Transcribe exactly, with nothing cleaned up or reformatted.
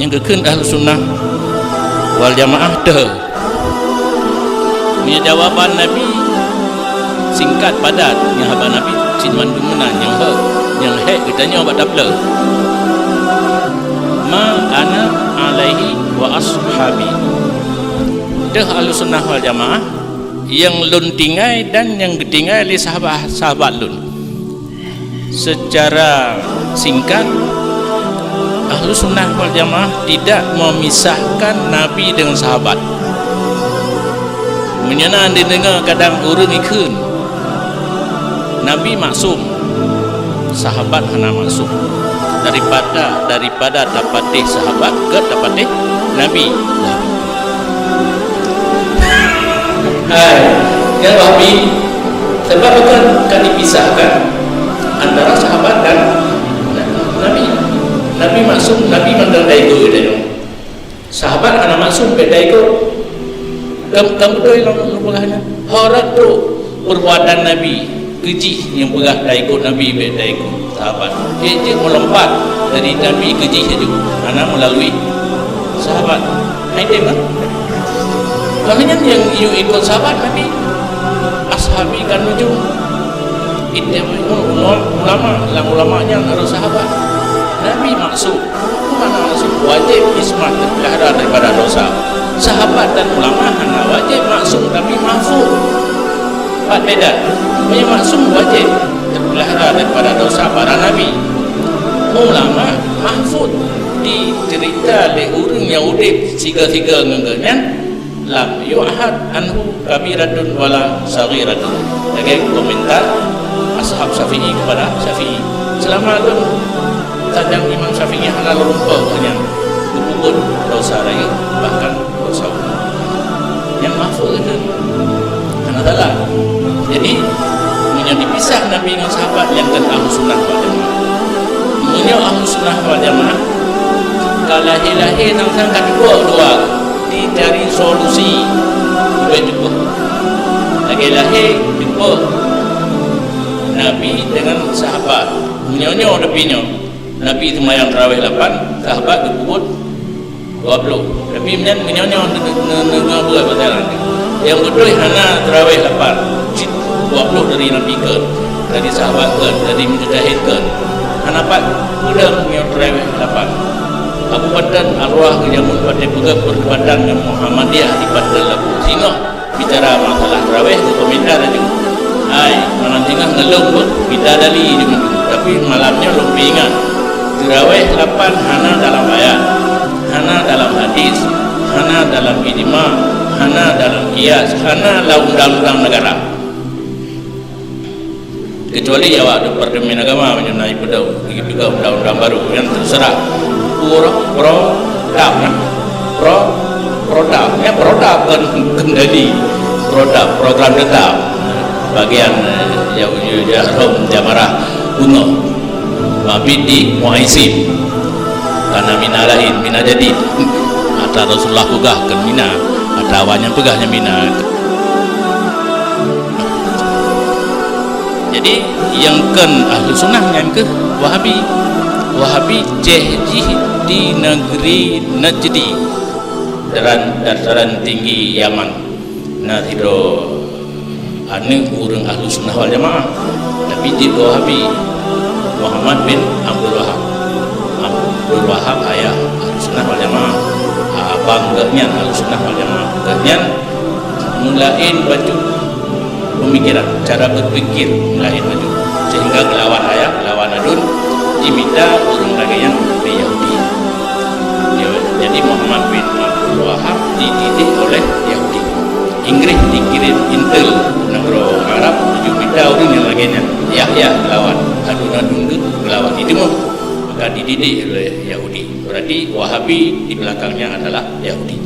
Geukheun Ahlussunnah wal Jamaah teuh. Meunyoe jawaban Nabi singkat padat, nyan haba Nabi cit mandum meunan nyang hek, nyang hek geutanyoe bak tapeuleueh. Ma ana alaihi wa ashabi. Teuh Ahlussunnah wal Jamaah nyang lôn tinggai dan nyang geutinggai lé sahabat-sahabat lôn. Secara singkat, Ahlussunnah wal Jamaah tidak memisahkan Nabi dengan sahabat. Meunyoe na neudeungoe kadang ureuëng ikheun, Nabi maksum, sahabat hana maksum. Daripada, daripada tapatéh sahabat, gét tapatéh Nabi. Hai, nyan Wahabi, sebab bukan kan dipisahkan antara sahabat dan Nabi. Nabi maksum, Nabi mandang daigo geutanyoe. Sahabat hana maksum bèk taikot. Kam, kam beutôi lom peugah nyan. Ho rot trok perbuatan Nabi, keu jih nyang peugah taikot Nabi bèk taikot sahabat. Jeuet-jeuet meulompat dari Nabi keu jih laju, hana meulalui sahabat. Hai tem kan? Karena nyan nyang yue ikot sahabat Nabi. Ashabi kan nujum. Ittiba'ul ulama, lam ulama nyan harôh sahabat. Nabi maksum. Mana maksum? Wajéb ismah, teupeulihara daripada dosa. Sahabat dan ulama hana wajéb maksum, tapi mahfuz. Pat beda. Meunyoe maksum wajéb teupeulihara daripada dosa para nabi. Ulama mahfuz, diceurita lé ureuëng nyang udeb sigoe-sigoe ngon geuhnyan, lam yu'had anhu kabiratun wala saghiratun. Lagèe komentar ashab Syafi'i kepada Syafi'i. Selama lôn tajam Imam Syafi'i hana lôn lupa nyan, geupeubuet dosa rayeuk, bahkan dosa umum. Nyang mahfuz itu hana salah. Jadi, meunyoe dipisah Nabi ngon sahabat, nyan kan Ahlussunnah wal Jamaah. Meunyoe Ahlussunnah wal Jamaah, ka lahé-lahé sang-sang ka teupeue dua, dicari solusi. Ubé teupeue. Lagèe lahé teupeue Nabi dengan sahabat. Meunyoe nyoe tapi nyoe, Nabi seumayang tarawih lapan, sahabat geupeubuet dua ploh. Tapi nyan meunyoe nyoe ne-, ne-, ne-, ne-, buet pasaran. Nyang beutôi hana tarawih lapan, cit dua ploh dari Nabi kheun, dari sahabat kheun, dari mujtahid kheun. Hana pat peudeueng nyoe tarawih lapan. Abu Badan arwah geujameun watèe peugöt perdebatan ngon Muhammadiyah di Badan Labuhan Singoh. Bicara masalah tarawih, geukomentar laju. Hai, malam singoh ngon lôn beuh, bidadari jeuem, tapi malam nyoe lôn peuingat. Tarawih lapan hana dalam ayat, hana dalam hadis, hana dalam ijma, hana dalam qiyas, hana lam undang-undang negara. Kecuali awak Departemen Agama meunyoe na ipeudong, ipeugah undang-undang baru, nyan teuseurah. Pro, pro, tap, nah. Pro, pro, tap. Nyan pro, tap, kon, kon jadi. Pro, tap, program tetap. Bagian, eh, ya, ya, ya, rom, jamarah, bungo. Mabit di Muaisin. Karena mina lain, mina jadi. Ata Rasulullah peugah kon mina, ata awak nyan peugah nyan mina. Jadi, nyang kon Ahlussunnah nyan keuh Wahabi. Wahabi céh jih di negeri Najdi, daran, dataran tinggi Yaman. Na sidroe aneuk ureuëng Ahlussunnah wal Jamaah, tapi jeuet keu Wahabi, Muhammad bin Abdul Wahab. Abdul Wahab ayah Ahlussunnah wal Jamaah. Abang geuhnyan Ahlussunnah wal Jamaah. Geuhnyan meulaén bacut pemikiran, cara berpikir laén laju, sehingga geulawan ayah, geulawan aduen, jimita ureuëng lagée nyan keu Yahudi. Ya, jadi Muhammad bin Abdul Wahab dididik oleh Yahudi. Inggris dikirim intel nanggroe Arab, jimita ureuëng nyang lagée nyan, Yahya geulawan, aduen-aduen geuh geulawan. Itu mah maka dididik oleh Yahudi. Berarti Wahabi di belakangnya adalah Yahudi.